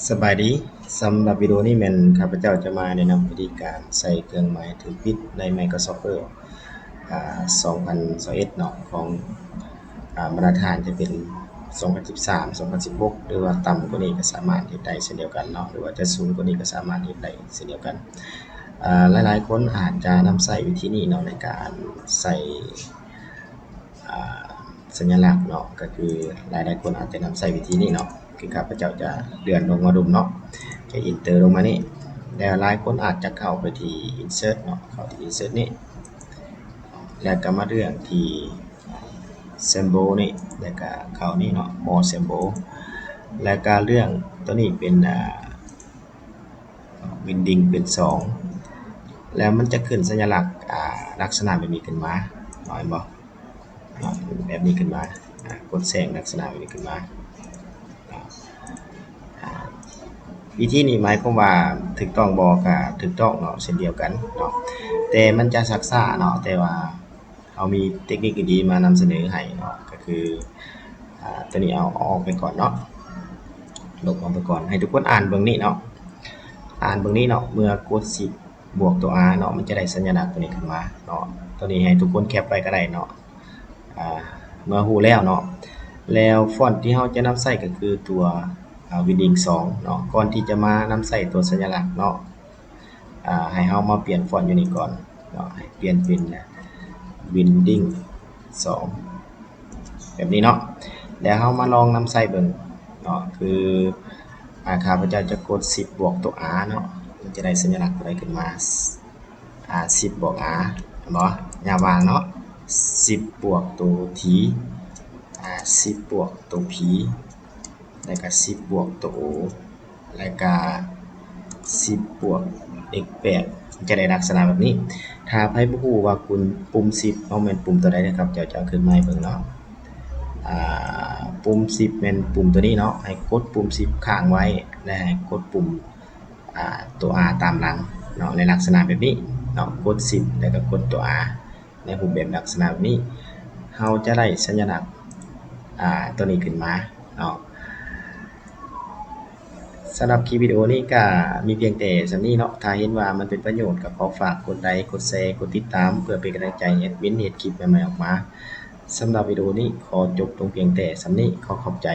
ສະບາຍດີ, ສຳລັບວິດີໂອນີ້ແມ່ນຂ້າພະເຈົ້າຈະມາແນະນຳວິທີການໃສ່ເຄື່ອງໝາຍຖືກຜິດໃນ Microsoft Word ອາ ສອງພັນຊາວເອັດເນາະ ຂອງ ອາ ມາດຕະຖານຈະເປັນ ສອງພັນສິບສາມ ສອງພັນສິບຫົກ ຫຼືວ່າຕ່ຳກວ່ານີ້ກໍສາມາດເຮັດໄດ້ເຊັ່ນດຽວກັນເນາະ ຫຼືວ່າຈະສູງກວ່ານີ້ກໍສາມາດເຮັດໄດ້ເຊັ່ນດຽວກັນ. ອາ ຫຼາຍໆຄົນອາດຈະນຳໃຊ້ວິທີນີ້ເນາະ ໃນການໃສ່ ອາ ສັນຍະລັກເນາະ ກໍຄືຫຼາຍໆຄົນອາດຈະນຳໃຊ້ວິທີນີ້ເນາະ ຄືຂ້າພະເຈົ້າຈະເລື່ອນລົງມາດຸມເນາະ ຈະ Enter ລົງມານີ້ ແລ້ວຫຼາຍຄົນອາດຈະເຂົ້າໄປທີ່ Insert ເນາະ ເຂົ້າທີ່ Insert ນີ້ ແລ້ວກໍມາເລືອກທີ່ Symbol ນີ້ ແລ້ວກໍເຂົ້ານີ້ເນາະ More Symbol ແລ້ວກໍເລືອກຕົວນີ້ເປັນ ອາ Winding ເປັນສອງ ແລ້ວມັນຈະຂຶ້ນສັນຍະລັກ ອາ ລັກສະນະແບບນີ້ຂຶ້ນມາເນາະ ເຫັນບໍ່ເນາະ ແບບນີ້ຂຶ້ນມາ ອາ ກົດແຊງລັກສະນະແບບນີ້ຂຶ້ນມາເນາະ. ອາ ວິທີນີ້ໝາຍຄວາມວ່າຖືກຕ້ອງບໍ່? ກໍຖືກຕ້ອງເນາະ ເຊັ່ນດຽວກັນເນາະ ແຕ່ມັນຈະຊັກຊ້າເນາະ ແຕ່ວ່າ ເຮົາມີເຕັກນິກດີໆມານຳສະເໜີໃຫ້ເນາະ ກໍຄື ອາ ຕົວນີ້ເອົາ ເອົາອອກໄປກ່ອນເນາະ ລົບອອກໄປກ່ອນ ໃຫ້ທຸກຄົນອ່ານເບິ່ງນີ້ເນາະ ອ່ານເບິ່ງນີ້ເນາະ ເມື່ອກົດ Shift ບວກຕົວ R ເນາະ ມັນຈະໄດ້ສັນຍະລັກຕົວນີ້ຂຶ້ນມາເນາະ ຕົວນີ້ໃຫ້ທຸກຄົນແຄັປໄວ້ກໍໄດ້ເນາະ ອາ ເມື່ອຮູ້ແລ້ວເນາະ ແລ້ວຟອນທີ່ເຮົາຈະນຳໃຊ້ກໍຄືຕົວ ອາ Winding ສອງເນາະ ກ່ອນທີ່ຈະມານຳໃຊ້ຕົວສັນຍະລັກເນາະ ອາ ໃຫ້ເຮົາມາປ່ຽນຟອນຢູ່ນີ້ກ່ອນເນາະ ໃຫ້ປ່ຽນເປັນ Winding ສອງ ແບບນີ້ເນາະ ແລ້ວເຮົາມາລອງນຳໃຊ້ເບິ່ງເນາະ ຄື ອາ ຂ້າພະເຈົ້າຈະກົດ Shift ບວກຕົວ R ເນາະ ມັນຈະໄດ້ສັນຍະລັກຕົວໃດຂຶ້ນມາ ອາ Shift ບວກ R ເຫັນບໍ່? ຢ່າວາງເນາະ Shift ບວກຕົວ T ອາ Shift ບວກຕົວ P ແລ້ວກໍ Shift ບວກຕົວ O ແລ້ວກະ Shift ບວກເອັກແປດ ຈະໄດ້ລັກສະນະແບບນີ້. ຖ້າໃຜບໍ່ຮູ້ວ່າປຸ່ມ ປຸ່ມ Shift ເຮົາແມ່ນປຸ່ມຕົວໃດເດີ ຂ້າພະເຈົ້າຈະເອົາຂຶ້ນມາໃຫ້ເບິ່ງເນາະ. ອາ ປຸ່ມ Shift ແມ່ນປຸ່ມຕົວນີ້ເນາະ, ໃຫ້ກົດປຸ່ມ Shift ຄ້າງໄວ້ ແລະ ໃຫ້ກົດປຸ່ມ ອາ ຕົວ R ຕາມຫຼັງເນາະ ໃນລັກສະນະແບບນີ້ເນາະ, ກົດ Shift ແລ້ວກໍກົດຕົວ R ໃນຮູບແບບລັກສະນະແບບນີ້ ເຮົາຈະໄດ້ສັນຍະລັກ ອາ ຕົວນີ້ຂຶ້ນມາເນາະ. ສຳລັບຄລິບວິດີໂອນີ້ກໍມີພຽງແຕ່ສ່ຳນີ້ເນາະ. ຖ້າເຫັນວ່າມັນເປັນປະໂຫຍດ ກໍຂໍຝາກກົດໄລ, ກົດແຊ, ກົດຕິດຕາມ ເພື່ອເປັນກຳລັງໃຈໃຫ້ແອດມິນເຮັດຄລິບໃໝ່ໆອອກມາ. ສຳລັບວິດີໂອນີ້ຂໍຈົບລົງພຽງແຕ່ສ່ຳນີ້. ຂໍຂອບໃຈ.